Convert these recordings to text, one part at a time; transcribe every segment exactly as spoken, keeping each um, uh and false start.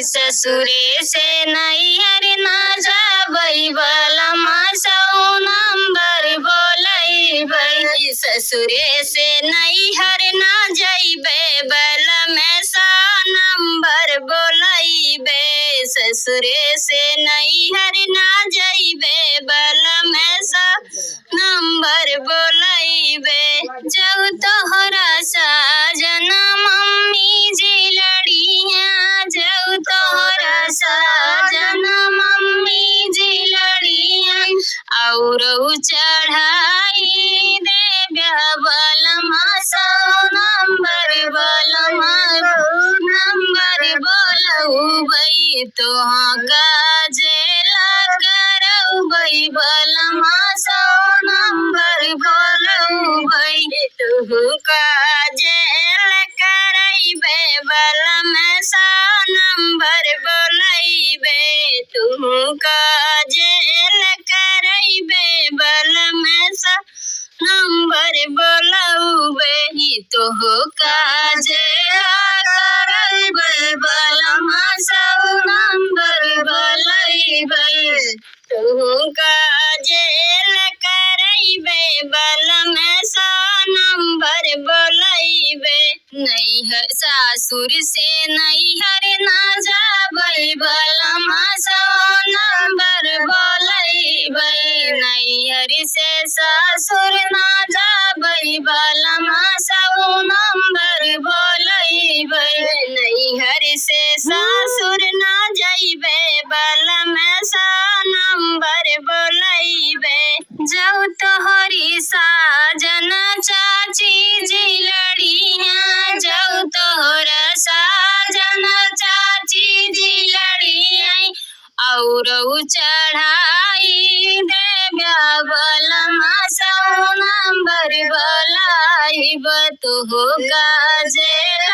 ससुरे से नैहर ना जाबै, बलमा सौ नंबर बोलैबै। ससुरे से नैहर ना जैबै, बलमा सौ नंबर बोलैबै। ससुरे से नैहर ना जैबै, बलमा सौ नंबर बोलैबै। जौ तोहरा साजन मम्मी जी लड़िहैं, जौ तोहरा साजन मम्मी जी लड़िहैं, औरौ चढ़ाई देब्या बलमा सौ नंबर, बलमा सौ नंबर बोलौबै। तोहका जेल करौबै, बलमा सौ नंबर बोलौबै। तोहका जेल करैबै, बलमा सौ नंबर बोलैबै। तोहका जेल करैबै, बलमा सौ नंबर बोलौबै। तोहका जेल करैबै, बलमा सौ नंबर बोलैबै। तोहका जेल करैबै, बलमा सौ नंबर बोलैबै। नैहर सासुर से नैहर ना जाबै, बलमा सौ नंबर बोलैबै। नैहर से सासुर ना जाबै, बलमा सौ नंबर बोलैबै। नैहर से सासुर ना जैबै, बलमा सौ नंबर बोलैबै। जौ तोहरी साजन चाची जी लड़िहैं, जौ तोहरा साजन चाची जी लड़िहैं, औरौ चढ़ाई देब्या बलमा सौ नंबर बोलैब। तोहका जेल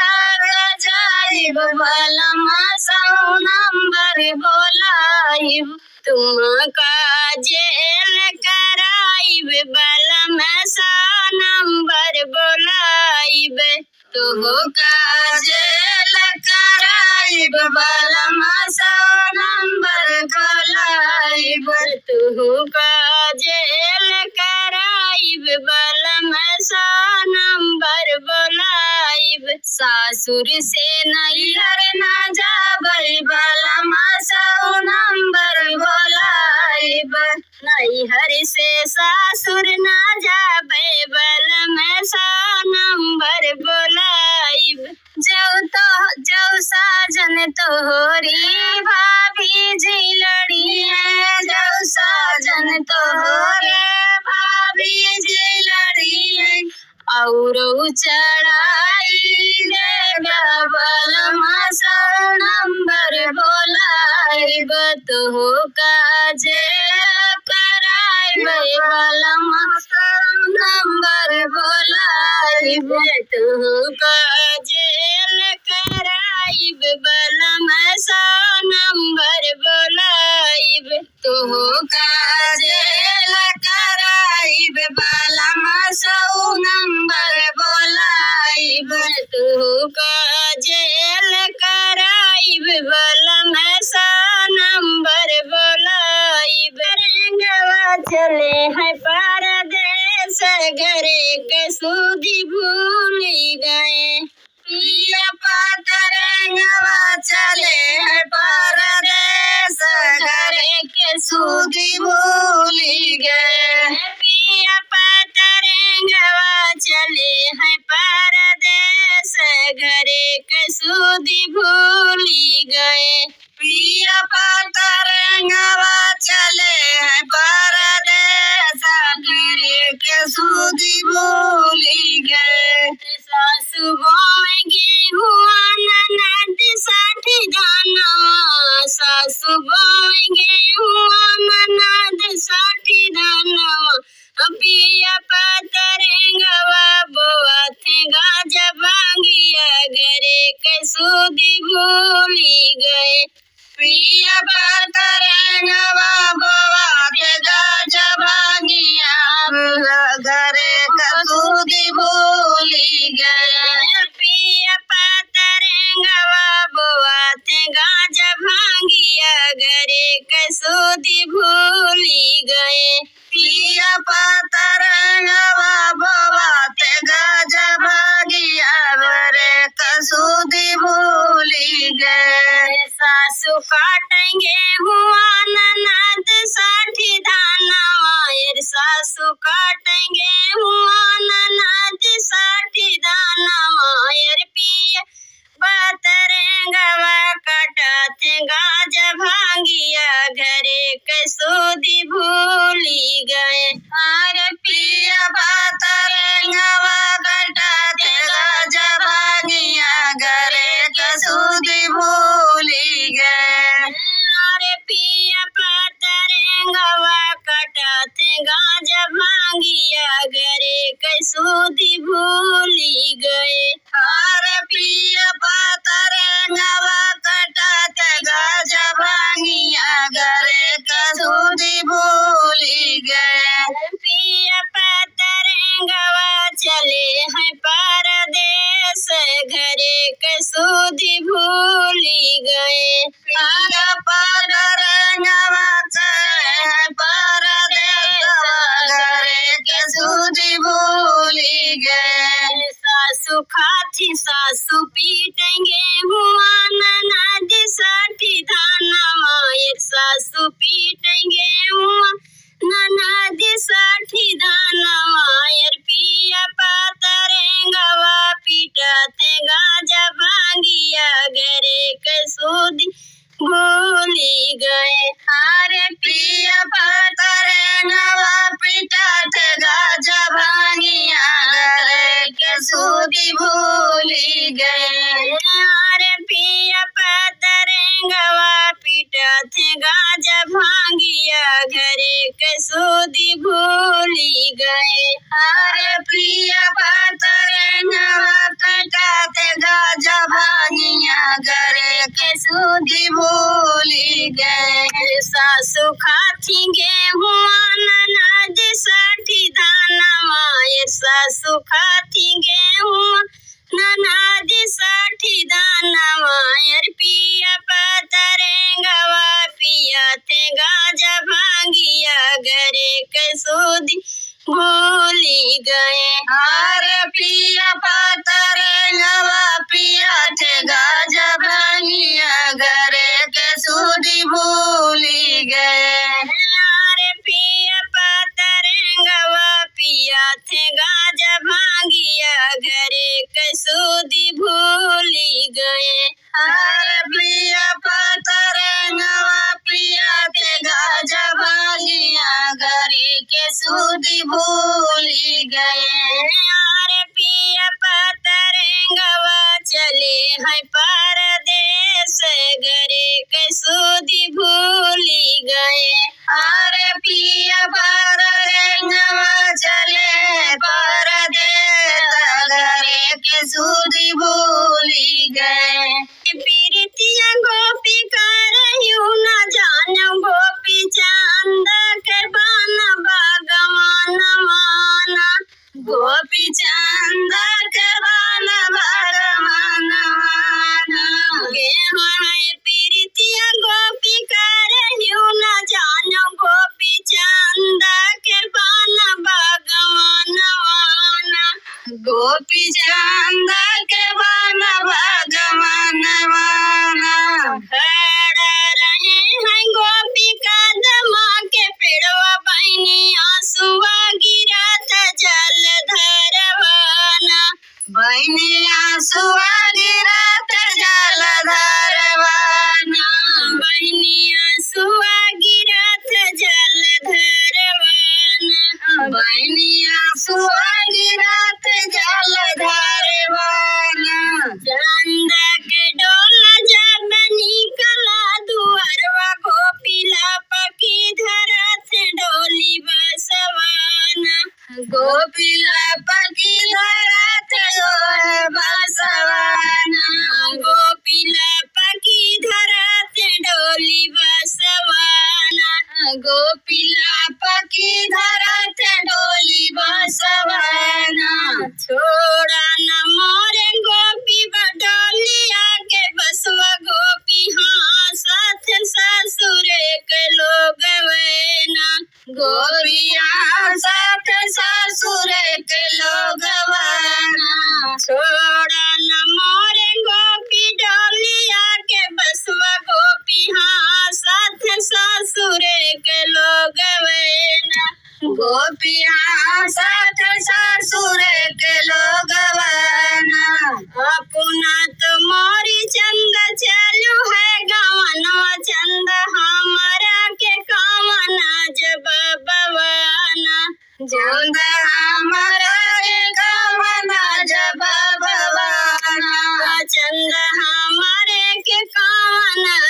करैब, बलमा सौ नंबर बोलैब। तोहका जेल करैब, बलमा सौ नंबर बोलैब। तोहका जेल करैब, बलमा सौ नंबर बोलैब। तोहका जेल करैब, बलमा सौ नंबर बोलैब। सासुर से नैहर ना जाबै, बलमा सौ नंबर बोलैब। नैहर से सासुर ना जाबै, बलमा सौ नंबर बोलैब। जौ तो, जौ साजन तोहरी भाभी जी लड़िहैं, जौ साजन तोहरे भाभी जी लड़िहैं, औरौ चढ़ाई देब्या बलमा सौ नंबर बोलैब। तोहका जेल करैब, बलमा सौ नंबर बोलैब। तोहका जेल करैब, बलमा सौ नंबर बोलैब। तोहका जेल करैब, बलमा सौ नंबर बोलैब। तोहका जेल करैब, बलमा सौ नंबर बोलैब। रंगवा चले हैं परदेस, घरे के सुधि भूलि गए। पिया पतरंगवा चले हैं परदेस, घरे के सुधि भूलि गए। पिया पतरंगवा चले हैं परदेस, घरे के सुधि भूलि गए। पिया पतरंगवा चले हैं परदेस, घरे के सुधि भूलि गए। सासु बोए गेहुआ ननद साठी धनवा, सासु बोए गेहुआ ननद साठी धनवा। पिया पतरंगवा बोआथे गाजा भांगिया, घरे के सुधि भूलि गए। पिया पतरंगवा बोआथे गाजा भांगिया, घरे के सुधि भूलि गए। पिया पतरंगवा बोआथे गाजा काटेंगे हुआ ननद साठी धानवा, एर सासू काटेंगे हुआ ननद साठी धानवा, एर पिया पातरेंगवा कटाथे गाजा भांगिया, घरे के सूदी भूली गए। अरे पिया पातरेंगवा कटाथे गाजा भांगिया, घरे के सूदी भूली गए। अरे पिया पातरेंगवा कटाथे गाजा भांगिया, घरे के सूदी भूली गए। अरे पिया पातरेंगवा कटाथे गाजा भांगिया, घरे के सूदी भूली गए। पिया पातरेंगवा चले हैं परदेस, घरे के सूदी भूली गए। पिया पातरेंगवा चले हैं परदेस, घरे के सूदी भूली गए। सासू खाथी सासू पीटेंगे हुआ ननद साठी धानवा, एर सासू पीटेंगे हुआ ननद साठी धानवा, एर पिया पातरेंगवा पीटाथे गाजा भांगिया, घरे के सूदी भूली गए। अरे पिया पातरेंगवा पीटाथे गाजा भांगिया, घरे के सूदी भूली गए। अरे पिया पातरेंगवा पीटाथे गाजा भांगिया, घरे के सूदी भूली गए। अरे पिया पातरेंगवा कटाथे गाजा भांगिया, घरे के सूदी भूली गए। सासू खाथी गेहुआ ननद साठी धानवा, एर सासू खाथी गेहुआ ननद साठी धानवा, एर पिया पातरेंगवा पियाथे गाजा भांगिया, घरे के सूदी भूली गए। अरे पिया पातरेंगवा पियाथे गाजा भांगिया, घरे के सूदी भूली गए। अरे पिया पातरेंगवा पियाथे गाजा भांगिया, घरे के सूदी भूली गए। अरे पिया पातरेंगवा पियाथे गाजा भांगिया, घरे के सूदी भूली गए। अरे पिया पातरेंगवा चले हैं परदेस, घरे के सूदी भूली गए। अरे पिया पातरेंगवा चले परदेस, घरे के सूदी भूली गए। पीरितिया गोपी करहिउ न जानो, गोपी चंद के बन भगवान माना। गोपी चंद के बन भगवान माना। गेहूं है पीरितिया गोपी करहिउ न जानो, गोपी चंद के बन भगवान माना। गोपी चंद के बन भगवान माना। खड़ा रहे हैं गोपी कदमा के पेड़वा, बहिनी आंसुआ गिरत जल धरवाना। बहिनी आंसुआ गिरत जल धरवाना। बहिनी आंसुआ गिरत जल धरवाना। बहिनी आंसुआ गिरत जल धरवाना। चंदा के डोला जब निकला दुअरवा, गोपी लपकी धरत डोली बसवाना। गोपी लपकी धरत डोली बसवाना। गोपी लपकी धरत डोली बसवाना। गोपी लपकी धरत डोली बसवाना। छोड़ा न मोरे गोपी बडोलिया के बसवा, गोपी हाँसत ससुरे के लोगवैना। गोपिया साथ ससुरे के लोगवाना। छोड़ा न मोरे गोपी डोलिया के बसवा, गोपी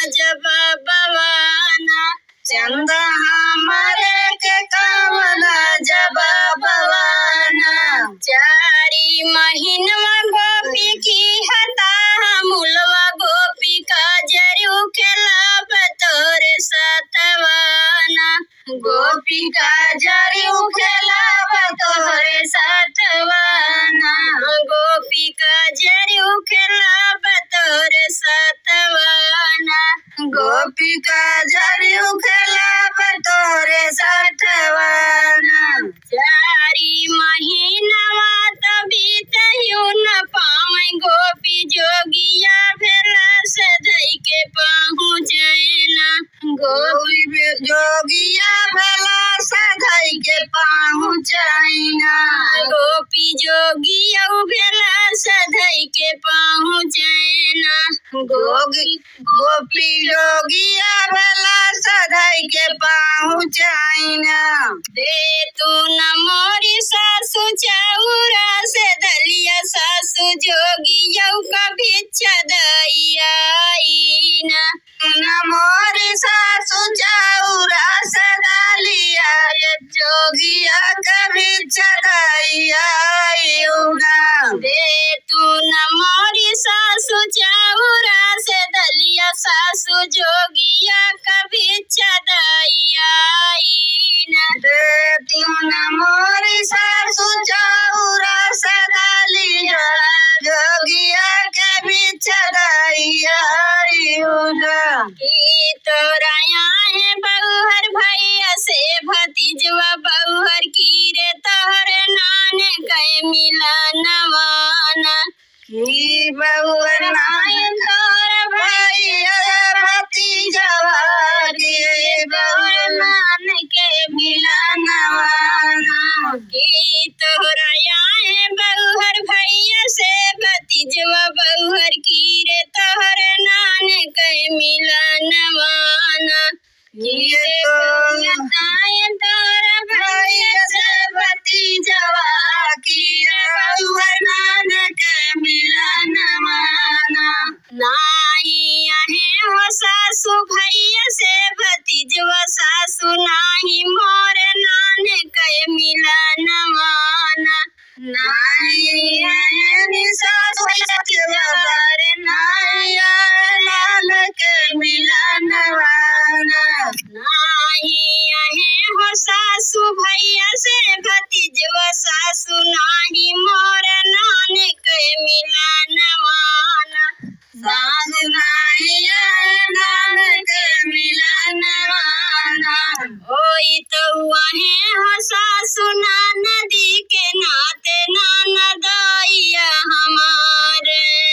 जवाबवाना। चंदा हमरे के कवना जवाबवाना। चारी महीनवा गोपी की हता, मुलवा गोपी का जरू खेलाब तोरे सतवाना। गोपी का जरू खेलाब तोरे सतवाना। गोपी का जरू खेलाब तोरे सतवाना। गोपी का जरू खेलाब तोरे सतवाना। चारी महीनवा त बीतहु न पावै, गोपी जोगिया भेला से धई के पहुँचैना। गोपी बे-, जोगिया भेला से धई के पहुँचैना। गोपी जोगिया भेला से धई के पहुँचैना। गोगी गोपी जोगिया भेला से धई के पहुँचैना। दे तू न मोरी सासु चाउरा से दलिया, सासु जोगिया का भिक्षा दई आईना। न मोरी सासु चाउरा से दलिया, ये जोगिया का भिक्षा दई आईना। दे तू न मोरी सासु चाउरा से दलिया, सासु जोगिया का भिक्षा दई आईना। दे तू न मोरी सासु चाउरा से दलिया, जोगिया के भिक्षा दई आईना। कि तोरा आहे बउहर भैया से भतीजवा बउहर की रे तोहरे नान के मिलनवाना। कि बउहर नान तोर भैया भतीजवा, कि बउहर नान के मिलनवाना। कि तोहरा आए बउहर भैया से भतीजवा बउहर की रे तोहर नान के मिलनवाना। ये तो बताए तोर भैया से भतीजवा की रे बउआ नान के मिलनवाना। नाई आहे हो सासु भैया से भतीजवा सासु नाही मोर नान के मिलनवाना। नाही आहे नि सासु भैया के बराबर, नाही आहे नान के मिलनवाना। नाही आहे हो सासु भैया से भतीजवा सासु नाही मोर नान के मिलनवाना। सासु नाही आहे नान के मिलनवाना। होई तो आहे हो सासु ननदी के नाते ननदोइया हमार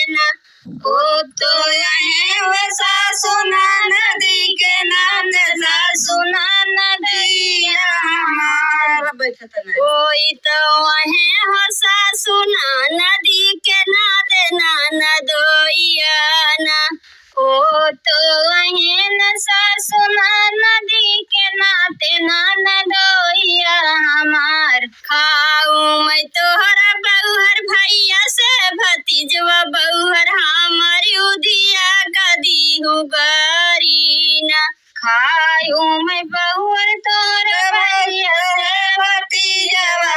ना। ओ तो आहे हो सासु ननदी के नाते सासु ननदोइया हमार। बैठत नहीं। होई तो आहे हो सासु ननदी के नाते ननदोइया ना। ओ तो अहेन सासु ननदी के नाते ननदोइया हमार। खाऊ मैं तोहरा बउहर भैया से भतीजवा बउहर हमरी उधिया का दीहू गारी ना। खाऊ मैं बउहर तोहरा भैया से भतीजवा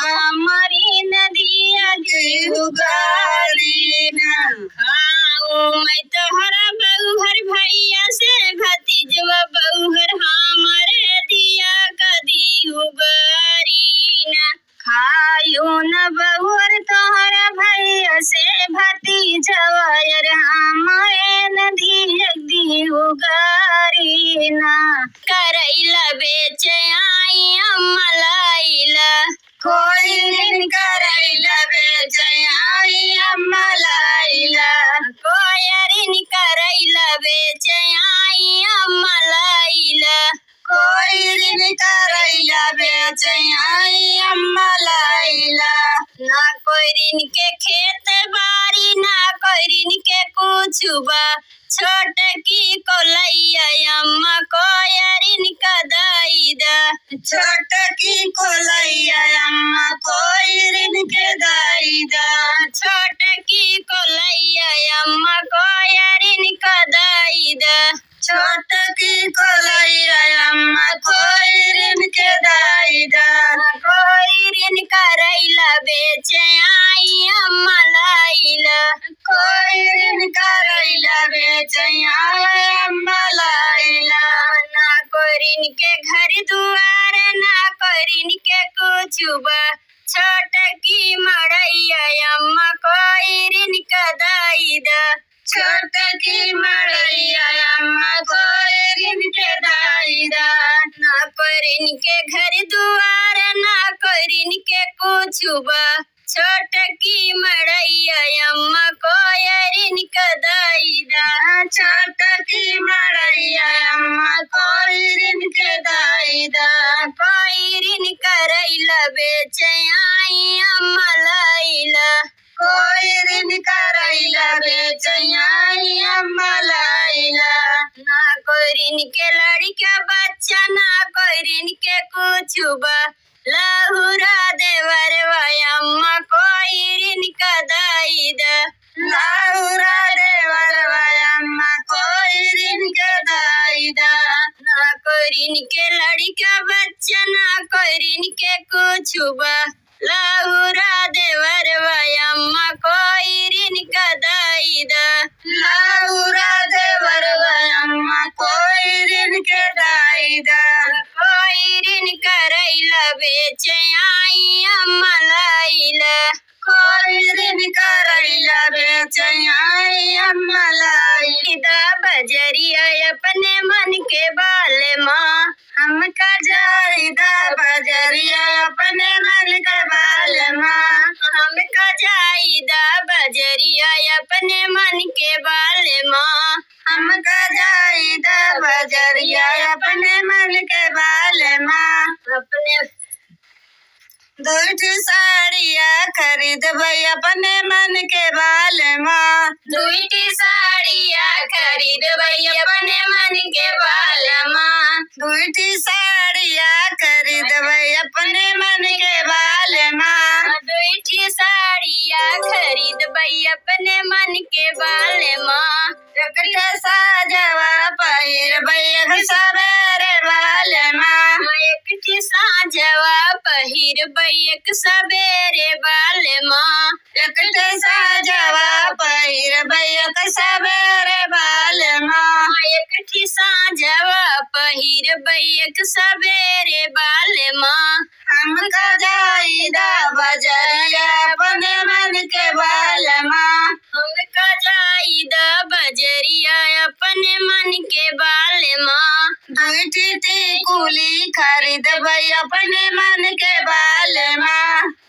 हमरी नदिया दीहू गारी ना। खाऊ मैं तोहरा बउहर भैया से भतीजवा बउहर हमरे दिया का दीहू गारी ना। खायू न बउहर तोहरा भैया से भतीजवा यार हमरे नदिया दीहू गारी ना। करैला बेचे आई अम्मा लाइला। कोयरिन करैला बेचे आई अम्मा लाइला। कोयरिन करैला बेचे आई अम्मा लाइला। कोयरिन करैला बेचे आई अम्मा लाइला। ना कोयरिन के खेत बारी, ना कोयरिन के कुछु बा। छोटकी कोलैया अम्मा कोयरिन का दई दा। छोटकी कोलैया अम्मा कोयरिन के दई दा। छोटकी कोलैया अम्मा कोयरिन का दई दाई द। छोटकी कोलैया अम्मा कोइरिन के दाई द। कोइरिन करैला बेचे आई अम्मा लाइला। कोइरिन करैला बेचे आई अम्मा लाइला। ना कोइरिन के घर दुआर, ना कोइरिन के कुछु बा। छोटकी मड़ैया अम्मा कोइरिन के दाई द। छोटकी मड़ैया अम्मा कोइरिन के दाई द। ना कोइरिन के घर दुआर, ना कोइरिन के कुछु बा। छोटकी मड़ैया अम्मा कोइरिन के दाई द। छोटकी मड़ैया अम्मा कोइरिन के दाई द। कोइरिन करैला बेचे आई अम्मा लाइला। कोइरिन करैला बेचे आई अम्मा लाइला। ना कोइरिन के लड़िका बच्चा, ना कोइरिन के कुछु बा। लहुरा देवरवा अम्मा कोइरिन के दाई द। लहुरा देवरवा अम्मा कोइरिन के दाई द। ना कोइरिन के लड़िका बच्चा, ना कोइरिन के कुछु बा। लहुरा देवरवा अम्मा कोइरिन के दाई द। लहुरा देवरवा अम्मा कोइरिन के दाई द। कोइरिन करैला बेचे आई अम्मा लाइला। कोइरिन करैला बेचे आई अम्मा लाइला। द बजरिया अपने मन के बालमा। हमका जाई द बजरिया अपने मन के बालमा। हमका जाई द बजरिया अपने मन के बालमा। हमका जाई द बजरिया अपने मन के बालमा। अपने दुई ठी साड़िया खरीदबै अपने मन के बालमा। दुई ठी साड़िया खरीदबै अपने मन के बालमा। दुई ठी साड़िया खरीदबै अपने मन के बालमा। दुई ठी साड़िया खरीदबै अपने मन के बालमा। एक ठे साजवा पहिरबै एक सबेरे बालमा। एक ठे साजवा पहिरबै एक सबेरे बालमा। एक ठे साजवा पहिरबै एक सबेरे बालमा। एक ठे साजवा पहिरबै एक सबेरे बालमा। हमका जाई द बजरिया अपने मन के बालमा। हमका जाई द बजरिया अपने मन के बालमा। दुई ठी टिकुली खरीदबै अपने मन के बालमा।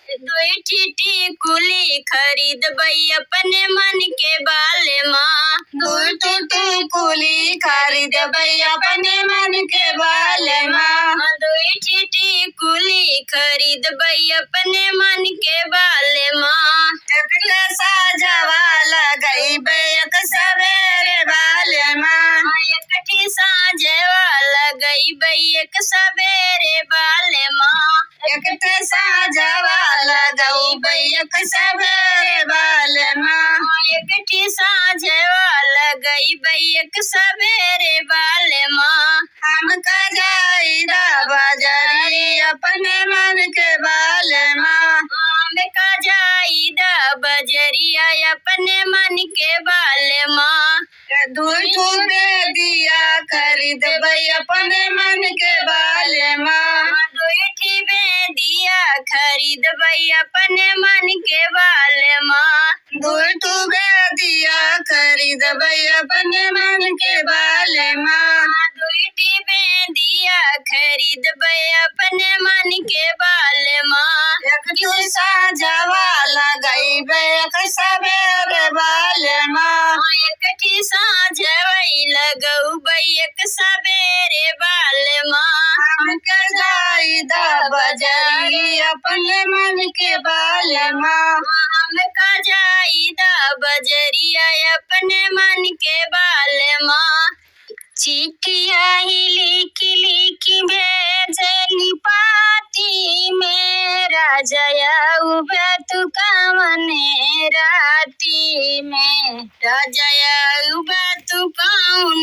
दुई ठी टिकुली खरीदबै अपने मन के बालमा। दुई ठी टिकुली खरीदबै अपने मन के बालमा। दुई ठी टिकुली खरीदबै अपने मन के बालमा। एक ठे साजवा लगैबै एक सबेरे बालमा। एक ठे साजवा लगैबै एक सबेरे बालमा। एक ठे साजवा लगैबै एक सबेरे बालमा। एक ठे साजवा लगैबै एक सबेरे बालमा। हमका जाई द बजरी अपने मन के बालमा। हमका जाई द बजरिया अपने मन के बालमा। दुई ठू बेदिया खरीदबै अपने मन के बालमा। दुई ठी बेदिया खरीदबै अपने मन के बालमा। दुई ठू बेदिया खरीदबै अपने मन के बालमा। दुई ठी बेदिया खरीदबै अपने मन के बालमा। एक ठू साजवा लगैबै एक सबेरे बालमा। एक ठी साजवै लगौबै एक सबेरे बालमा। हमका जाई द बजरी अपने मन के बालमा। हमका जाई द बजरिया अपने मन के बालमा। चिट्ठिया ही लिखि लिखि भेजली पाती में, राजा आउबा तू कवने राती में, राजा आउबा तू कौन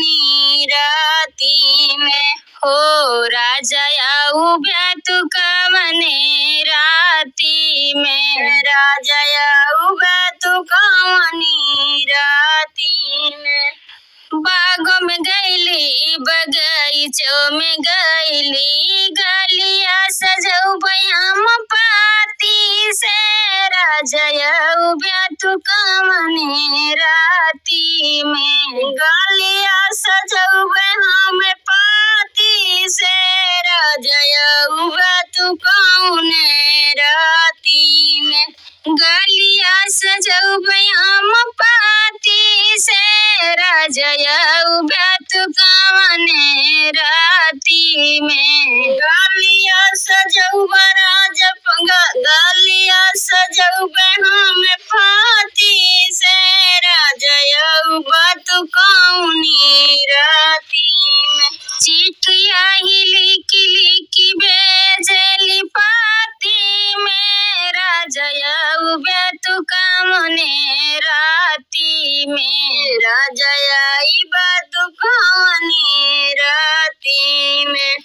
में गइली, गलिया सजउबे हम पाती से, राजा अउबे तू कवने राती में। गलिया सजउबे हम पाती से, राजा अउबे तू कवने राती में। गलिया सजउबे हम पाती से, राजा अउबे तू कवने राती में। गलिया सजउबे राजा प-, ग-, गलिया सजउबे हम पाती से, राजा अउबे तू कवने राती में। चिट्ठिया ही लिखि लिखि भेजेली पाती में, राजा अउबे तू कवने राती में। राजा अइबे तू कवने राती में।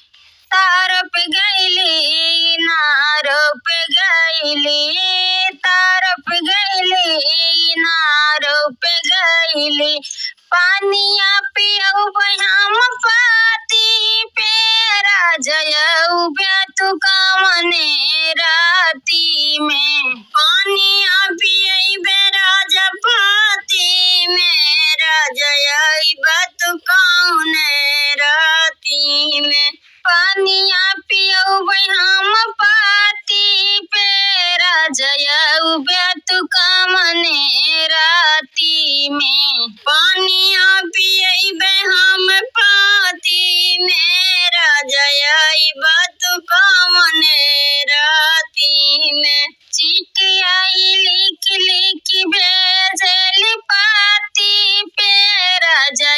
तारो पे गइली, नारो पे गइली, तारो पे गइली, नारो पे गइली। पानिया पियउबे हम पाती पे, राजा अउबे तू कवने राती में। पानिया पियइबे राजा पाती में, राजा अइबे तू कवने राती में। पानिया पियउबे हम पाती पे, राजा अउबे तू कवने राती में। पानिया पियइबे हम पाती में, राजा अइबे तू कवने राती में। चिट्ठिया ही लिखि लिखि भेजेली पाती पे, राजा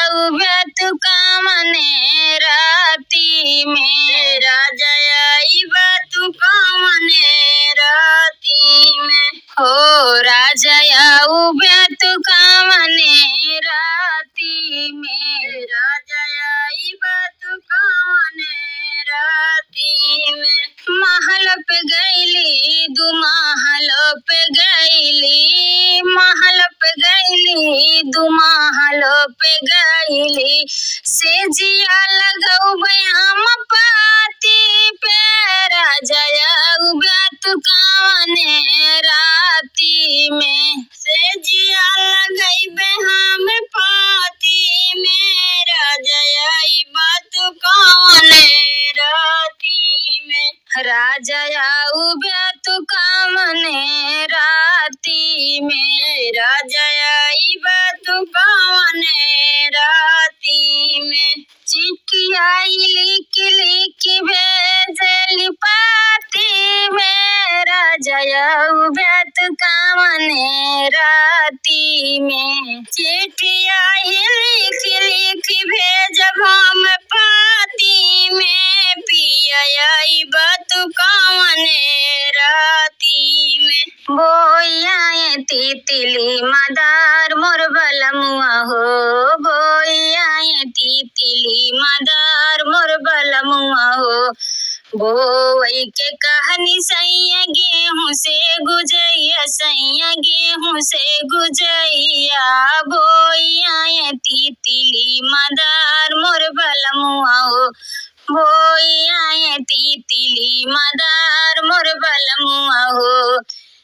अउबे तू कवने राती में। राजा अइबे तू कवने राती में। हो राजा अउबे तू कवने राती में। राजा अइबे तू कवने राती में। महल पे गइली, दू महल पे गइली, महल पे गइली, दू महल पे गइली। सेजिया लगउबे हम पाती पे, राजा अउबे तू कवने राती में। सेजिया लगइबे हम पाती में, राजा अइबे तू कवने राती में। राजा अउबे तू कवने राती में। राजा अइबे तू कवने राती में। चिट्ठिया ही लिखि लिखि भेजेली पाती में, राजा अउबे तू कवने राती में। चिट्ठिया ही लिखि लिखि भेजब हम पाती में, पिया अइबे तू कवने राती में। बोइ आए तितिली मदार मोर बलमुआ हो, बोइ आए तितिली मदार मोर बलमुआ हो। बोवइ के कहनी सइया गेहूँ से गुजइया, सइया गेहूँ से गुजइया। बोइ आए तितिली मदार मोर बलमुआ हो, बोइ आए तितिली मदार मोर बलमुआ हो।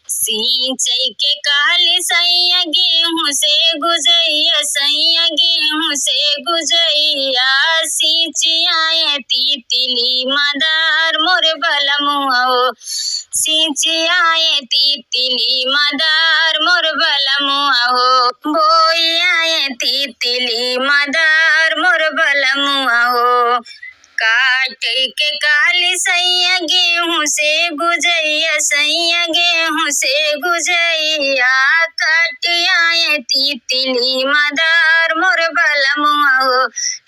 सींचइ के कहली सइया गेहूँ से गुजइया, सइया गेहूँ से गुजइया। सींचि आए तितिली मदार मोर बलमुआ हो, सींचि आए तितिली मदार मोर बलमुआ हो। बोइ आए तितिली मदार मोर बलमुआ हो। काटइ के कहली सइया गेहूँ से गुजइया, सइया गेहूँ से गुजइया। काटि आए तितिली मदार मोर बलमुआ हो,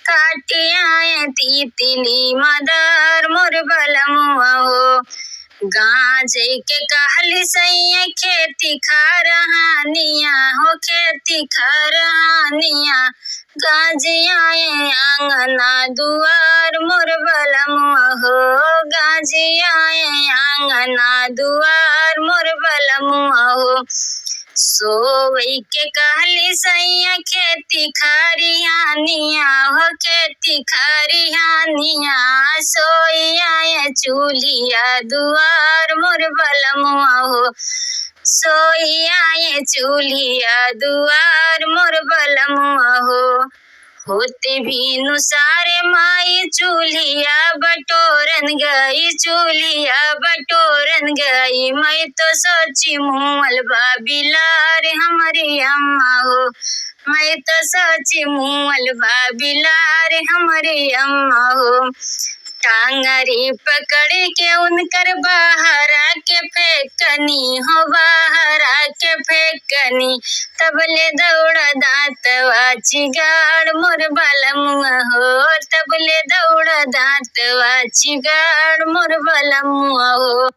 काटि आए तितिली मदार मोर बलमुआ हो। गाँजइ के कहली सइया खेती खरिहानिया हो, खेती खरिहानिया। गाँजि आए आँगना दुआर मोर बलमुआ हो, गाँजि आए आँगना दुआर मोर बलमुआ हो। सोई के कहली सैया खेती खरिहानिया हो, खेती खरिहानिया। सोई आए चूल्हिया दुआर मोर बलमुआ हो, सोई आए चूल्हिया दुआर मोर बलमुआ हो। होते भिनुसार माई चूल्हिया बटोरन गई, चूल्हिया बटोरन गई। मैं तो सोची मुअल बा बिलार हमरी अम्मा हो, मैं तो सोची मुअल बा बिलार हमरी अम्मा हो। टांगरी पकड़ के उनकर बाहरा के फेंकनी हो, बाहरा के फेंकनी। तबले दौड़ा दांतवा चिगाड़ मोर बलमुआ हो, तबले दौड़ा दांतवा चिगाड़ मोर बलमुआ हो।